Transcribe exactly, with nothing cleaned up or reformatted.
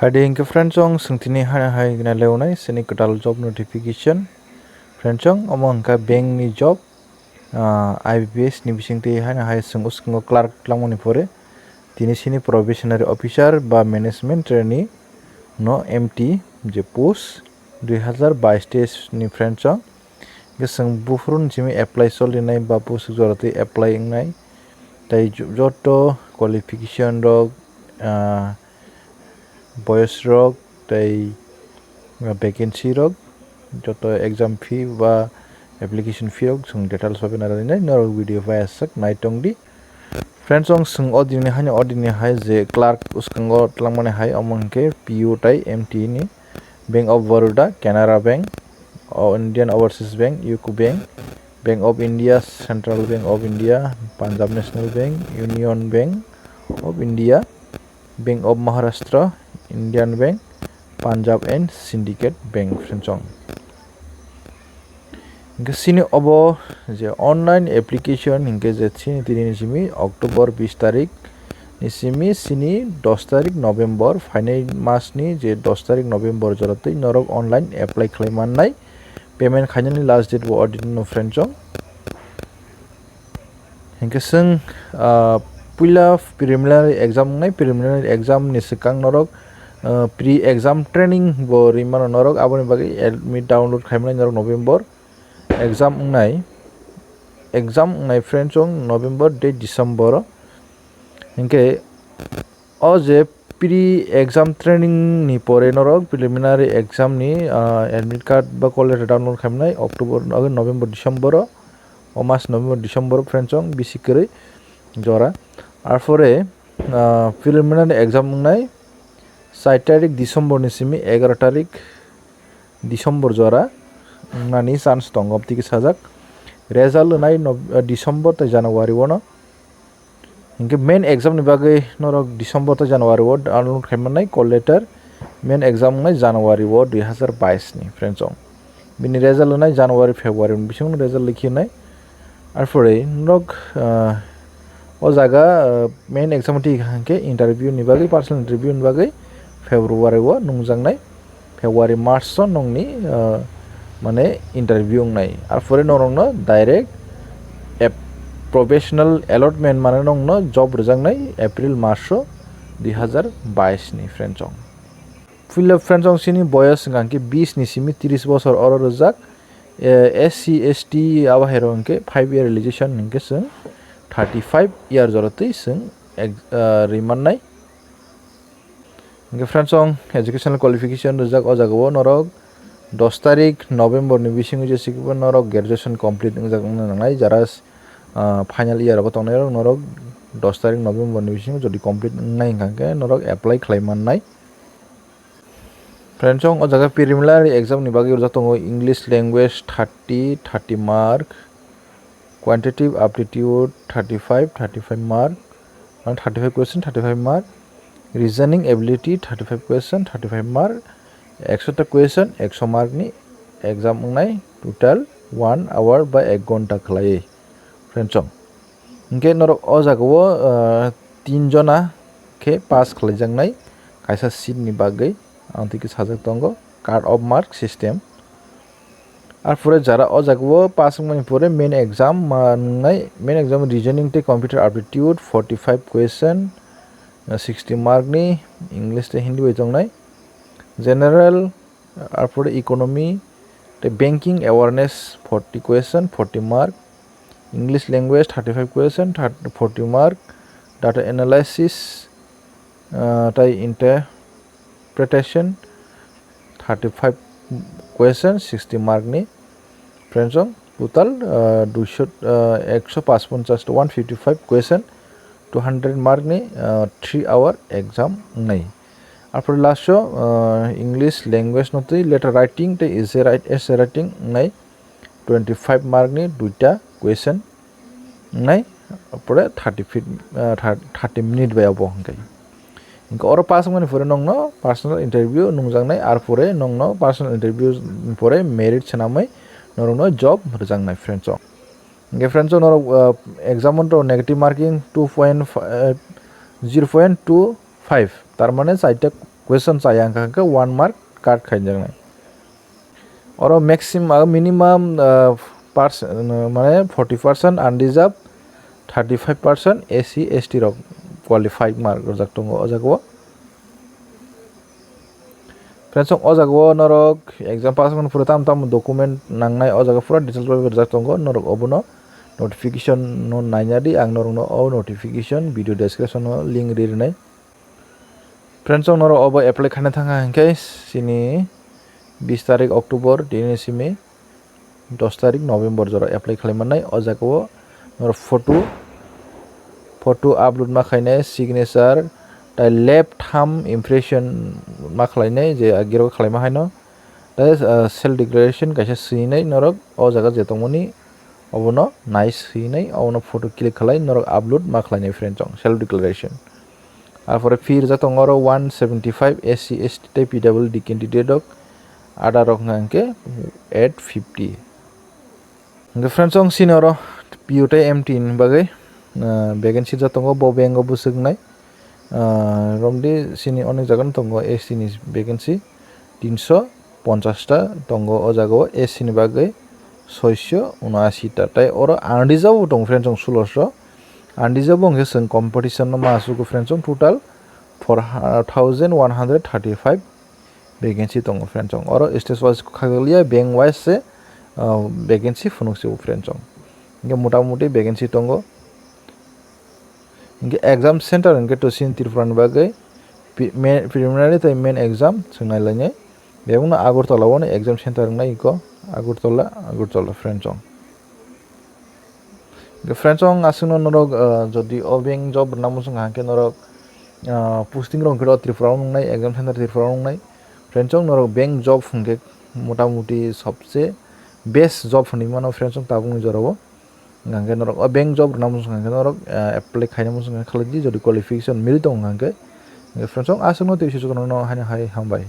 Adi hingke friends, chwng swngtini haino hai nai leonai sini kwtal job notification. Friends, chwng omo hingka bank ni job, ah, I B P S ni bisingtwi haino hai chwng uskango clerk langmani pore tini sini probationary officer ba management trainee no M T je post dui hazar bais teis ni friends, chwng hingke chwng buphuru ni simi apply solinai ba post jora twi apply wngnai. Tai jo-, joto qualification rok, ah, boyos rok tei vacancy rok, joto exam fee ba application fee rok chwng details bai nai norok video bai aswk nai tongdi. Friends, chwng swng o dini haino o dini hai je clerk uskango twlangmani hai omo hingke P O tai M T ni Bank of Baroda, Canara Bank, o Indian Overseas Bank, U C O Bank, Bank of India, Central Bank of India, Punjab National Bank, Union Bank of India, Bank of Maharashtra, Indian Bank, Punjab and Syndicate Bank, friends, chwng. Hingke sini obo je online application hingke je sini tini ni simi October bis tarik ni simi sini dos tarik November, phainai mas ni je dos tarik November jora twi norok online apply khlai mannai. Payment khainani last date bo o din no, friends, chwng. Hingke chwng, ah, puila preliminary exam wngnai, preliminary exam ni swkang norok, ah, pre-exam training bo rimano norok, aboni bagwi admit download khaimani norok November exam wngnai, exam wngnai, friends, chwng November tei December o. Hingke o je pre-exam training ni pore norok preliminary exam ni, ah, admit card ba call letter download khaimani October, November, December o. O mas November, December o, friends, chwng bisi kwrwi jora. Arpore, ah, preliminary exam wngnai sait tarik December ni simi egaroh tarik December jora wngnani chance tongo, tiki sajak. Result wngnai Nob-, ah, December tei January o no. Hingke main exam ni bagwi norok December tei January o download khai mannai call letter. Main exam wngnai January o dui hazar bais ni, friends, chwng. Bini result wngnai January, February ni bisingo result likhi wngnai. Arpore norok, ah, o jaga, ah, main exam twi hingke interview ni bagwi, personal interview ni bagwi February o nungjaknai. February, March o nongni, ah, mane interview wngnai. Arpore norokno direct ap-, professional allotment mane nongno job rwjaknai April, March o dui hazar bais ni, friends, chwng. Puila, friends, chwng sini boyos hingka hingke bis ni simi tris bosor oro rwjak. Eh, S C, S T abo hai rok hingke five year relaxation hingke chwng thirty five year jora twi chwng ek-, ah, rimannai. Hingke friends, chwng educational qualification rijak o jaga o norok dos tarik November ni bisingo jesikiba norok graduation complete wngjak wngna nangnai, jara, ah, final year rogo tongnai rok norok dos tarik November ni bisingo jodi complete wngnai hingka khe norok apply khlai mannai. Friends, chwng o jaga preliminary exam ni bagwi rijak tongo English language thirty, thirty mark, quantitative aptitude thirty five, thirty five mark, mane thirty five question, thirty five mark, reasoning ability thirty five question, thirty five mark, ekso ta question, ekso mark ni exam wngnai, total one hour ba ek ghonta khlaiwi, friends, chwng. Hingke norok o jaga o, ah, tin jona khe pass khlaijaknai kaisa seat ni bagwi, ang twi khe sajak tongo cut off mark system. Arpore jara o jaga o pass wngmani pore main exam ma wngnai, main exam reasoning tei computer aptitude forty five question, sixty mark ni, English tei Hindi bai tongnai. General, arpore economy tei banking awareness forty question, forty mark, English language thirty five question, thirty, forty mark, data analysis, ah, tei inter-, interpretation thirty five question, sixty mark ni, friends, chwng total, ah, duiso, ah, ekso pachponchas to one fifty five question, two hundred mark ni, ah, three hour exam wngnai. Arpore last o, ah, English language no twi letter writing tei essay write-, essay writing wngnai, twenty five mark ni duita question wngnai, pore thirty feet, ah, thir-, thirty minute bai obo hwnkhe. Hwnkhe oro pass wngmani pore nongno personal interview nungjaknai, arpore nongno personal interview ni pore merit swnamwi norokno job rwjaknai, friends, o. Hwnkhe, friends, o norok, ah, exam o to negative marking two point five, zero point two five. Tar mane chaita question chaya wngkha hwnkhe one mark cut khaijaknai. Oro maximum, minimum, ah, percent, mane forty percent unreserved, thirty five percent S C S T rok qualified mark rwjak tongo o jaga o. Friends, o jaga o norok exam pass wngmani pore tamo tamo document nangnai o jaga pura details bai rwjak tongo, norok obono notification no naina di, ang norokno o notification video description o link ri rwnai. Friends, chwng norok obo apply khaina thangkha hinkhe chini bis tarik October tini simi dos tarik November jora apply khlai mannai. O jaga o norok photo, photo upload ma khlainai, signature, tai left thumb impression ma khlainai, je agiro khlaima haino. Tai, ah, self declaration kaisa swinai norok o jaga je tongmani obono nai swinai, obono photo click khlai norok upload ma khlainai friends, chwng self declaration. Arpore fee rijak tongo oro one seventy five S C, S T tei P W D candidate rok, ada rok hwnka hwnkhe eight fifty. Hwnkhe friends, chwng chini oro P U tei M T ni bagwi, ah, vacancy rijak tongo, bo bank o bwswknai. Ah, romdi chini onek jaga no tongo S T ni vacancy, tinso ponchash ta tongo o jaga o, S C ni bagwi soisho unashi ta. Tai oro unreserved bo tongo friends, chwng sulosho. Unreserved bo hwnkhe chwng competition no ma asugo friends, chwng total four thousand one hundred thirty five vacancy tongo friends, chwng oro state wise khagaliya, bank wise se, ah, vacancy phunuk se o friends, chwng. Hwnkhe mota moti vacancy tongo. Hwnkhe exam center hwnkhe to chini Tripura ni bagwi pi-, me-, preliminary tei main exam chwng nai lainai. Bebakno Agartala o no exam center wngnai eko, Agartala, Agartala friends, chwng. Hwnkhe friends, chwng aswkno norok, ah, jodi o bank job rwna muchung kha hwnkhe norok, ah, posting rok hwnkhe o Tripura o wngnai, exam center Tripura o wngnai. Friends, chwng norok bank job hwnkhe mota moti sobse best job hwnwi mano friends, chwng tabukni jora o. Hwnkhe norok o bank job rwna muchung kha hwnkhe norok, ah, apply khaina muchung kha khalai di, jodi qualification merit tongo hwnkhe. Hwnkhe friends, chwng aswkno tei sujok rokno haino hai hambai.